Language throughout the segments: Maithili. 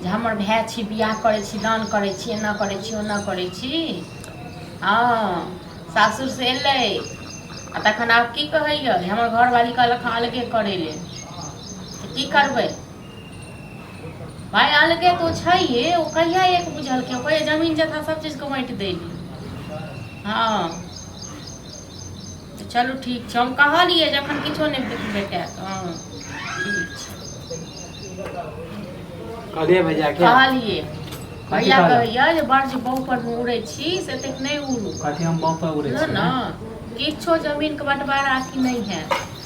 जे हमर भाय छी, बियाह करै छी, दान करै छी, एना करै छी, ओना करै छी। हँ, सासुरसँ एलै आ तखन आब की कहैए, हमर घरवाली कहलक हँ अलगे करै लेल, तऽ की करबै भाय? अलगे तऽ ओ छैहे। ओ कहिया एक बुझलकै? ओ कहैए जमीन जथा सब चीजके बाँटि दै लेल। हँ, तऽ चलू ठीक छै, हम कहलियै जखन किछो नहि भेटत। हँ, ठीक छै। कहलियै भैया के? कहलियै। भैया कहलक? कहैया जे बड़ जे बहु पर मे उड़ै छी से एतेक नहि उड़ू। कथी हम बम पर उड़ै बुझलहुँ छी? ने, किछो जमीन के बंटवारा अथी नहि है।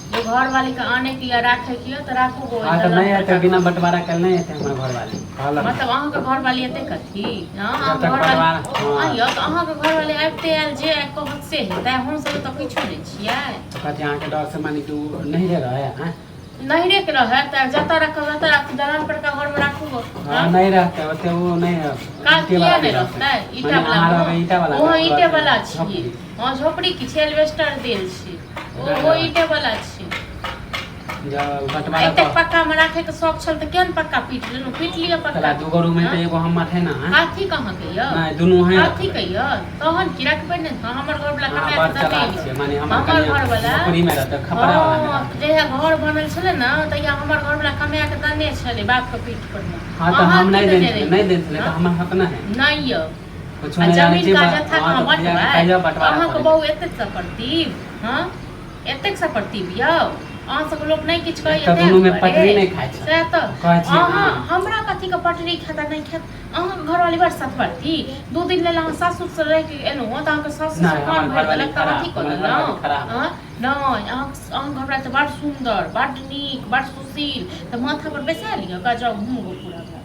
जे घरवाली के आने के या राखे के यऽ तऽ राखू गो। हाँ, तऽ नहि हेतै, बिना बंटवारा कयल नहि हेतै। हमर घरवाली कहलक। मतलब अहाँके घरवाली एते कथी? हँ, जब अहाँके तक घरवाली बंटवारा, हाँ। आँ यौ, तऽ अहाँके घरवाली आबिते आयल जे कहत से हेतै? हमसभ तऽ किछो नहि छियै। तऽ कथी अहाँके डर से माने कि ओ नहिरे रहै हैं? नहिरे के रहै तऽ जतऽ रखब ततऽ राखू, दलान पर का घरमे राखू गो। हाँ, नहि रहतै ओते, ओ नहि रहतै। का ईंटे किया वाला नहि रहतै। रहतै? ईटा माने वाला अहाँ रहबै ईटा वाला? ओहो ईटे वाला छियै। झोपड़ी। हँ, झोपड़ी की छै, एल्वेस्टर देल छै ओ। नहि ओ रहै। ईटे वाला छै। जब बंटवारा एतेक पक्का मे राखे के शौक छल तऽ केहन पक्का पीट लेलहुँ? पीट लिअ पक्का। तोरा दूगो रूम है तऽ एगो हमर है ना, हैं? कथी कहाँ के यऽ? नहि, दुनू है। कथी के यऽ? तहन की रखबै ने? हँ, हमर घर वाला हाँ, कमाए बड़ के चलाक दऽ छियै माने हमर हमर कनिया घर वाला झोपड़ी मे रहतै, खपड़ा वाला मे हँ, रहतै। जहिया घर बनल छलै ने तहिया हमर घर वाला कमाए के दने छलै बाप के पीठ पर मे। हाँ, तऽ अहाँ हम की नहि देने देने छलियै, रहियै? नहि देने छलियै तऽ हँ? हमर हक नहि है? नहि यऽ। कुछो आ नहि जानै जमीन छियै। का जथा हाँ, कहाँ तऽ भैया के बँटबै? कहियो बंटवारा अहाँके करै। बहु एतेक सपरतीब? हँ, एतेक सपरतीब यौ अहाँ सबके लोक नहि किछु कहैया तऽ तें दुनूमे दुआरे? पटरी नहि खाइ छै। सएह तऽ। कहै छियै, अहाँ हँ। हमरा कथीके पटरी खायत आ नहि खायत? अहाँके घरवाली बड़ सतवरती। 2 दिन लेल अहाँ सासुरसँ रहि कऽ एलहुँ हँ तऽ अहाँके सासुर नहि, कान हमर भरि घरवाली देलक तऽ खराब, अथी कऽ हमर घरवाली देलहुँ? खराब। हँ, नहि, अहाँके अहाँके घरवाली तऽ बड़ सुन्दर, बड़ नीक, बड़ सुशील, तऽ माथा पर बैसा लिअ, ओकरा जाउ घुमू पूरा घर,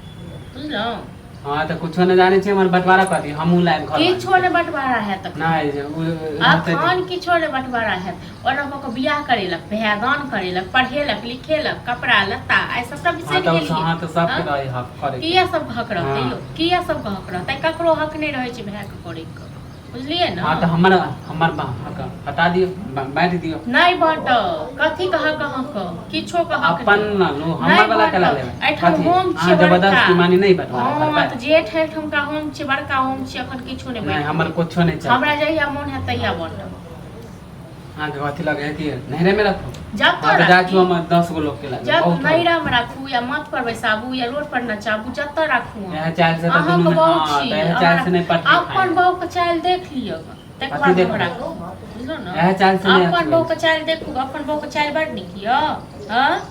बुझलहुँ? हाँ, तऽ कुछो नहि जानै छियै, हमर बंटवारा कऽ दियौ, हमहूँ लायब घर। किछो नहि बंटवारा हैत अखन। नहि जे ओ रहतै। अखन किछो नहि बंटवारा हैत। ओना कऽ कऽ बियाह करेलक, भैयादान करेलक, पढ़ेलक लिखेलक, कपड़ा लत्ता आइ सबटा हाँ बिसरि तऽ गेलियै। हाँ, तऽ सबके हँ? रहै हक करे के। किया सबके हक रहतै हाँ। यौ? किया सबके हक रहतै? ककरो हक नहि रहै छै भायके करैके, बुझलियै ने? हाँ, तऽ हमर हमर हक हटा दियौ, बाँटि दियौ। नहि बाँटब। कथी के हक अहाँके? किछो के हक अपन नहि। न लू, नहि हमर वाला केला बाँटब। लेबै? एहिठाम कथी हम अहाँ छियै बड़का। जबरदस्ती मानी नहि बंटवारा हँ, करबै? तऽ जेठ एहिठमका हम छियै, बड़का हम छियै। अखन किछो नहि नहि, बाँटि हमर देब। कुछो नहि चलतै। हमरा जहिया मोन हैत तहिया बाँटब। अहाँके कथी लगे है कि नैहरे में रखो? जब हाँ, तऽ जाइ राखी छी हम, 10 गो लोग के लगे जब बहुत हो। नैहरामे राखू या माथ पर बैसाबू या रोड पर नचाबू, जतऽ राखू अहाँ। इएह चालि से तऽ अहाँके दुनू में बहु हाँ छी तऽ इएह चालि से नहि पटरी अपन खाइ। बहुके चालि देख लिअ, तकर कथी बाद देखबै? हमरा बुझलहुँ ने। इएह चालि से नहि अपन अथी बहुके होइ। चालि देखू, अपन बहुके चालि बड़ नीक यऽ। हँ,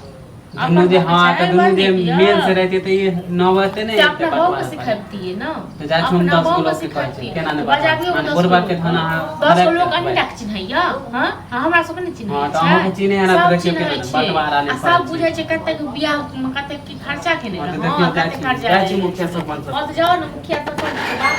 दुनू अपन जे बहुके हाँ, तऽ चालि दुनू बड़ जे नीक यऽ। मेल से रहतै तऽ ई नौबते नहि से एतै अपना बहुके बंटवारा करे। सिखबतियै ने। तऽ जाइ छी हम, अपना 10 गो बहुके लोग के कहै छियै सिखबतियै केना नहि तऽ बंटवारा बजाबियौ माने 10 गो बुढ़बा के लोकके। धन अहाँ 10 गो हड़पि लोक कऽ अहीं रखबै। टाके चिन्हैया? हँ, आ हमरा सबके नहि चिन्है हाँ, तऽ छै? अहूँके चिन्है है ने, तऽ सब देखियौ चिन्है केना छै बंटवारा आ नहि सब करै बुझै छै। छै कतेक बियाहमे कतेक की खर्चा केने हाँ, तऽ रहौं देखियौ आ जाइ कतेक छी, कर्जा जाइ छी लेने मुखिया छी। सरपंच हँ, सब। तऽ जाउ ने मुखिया सरपंच के बात।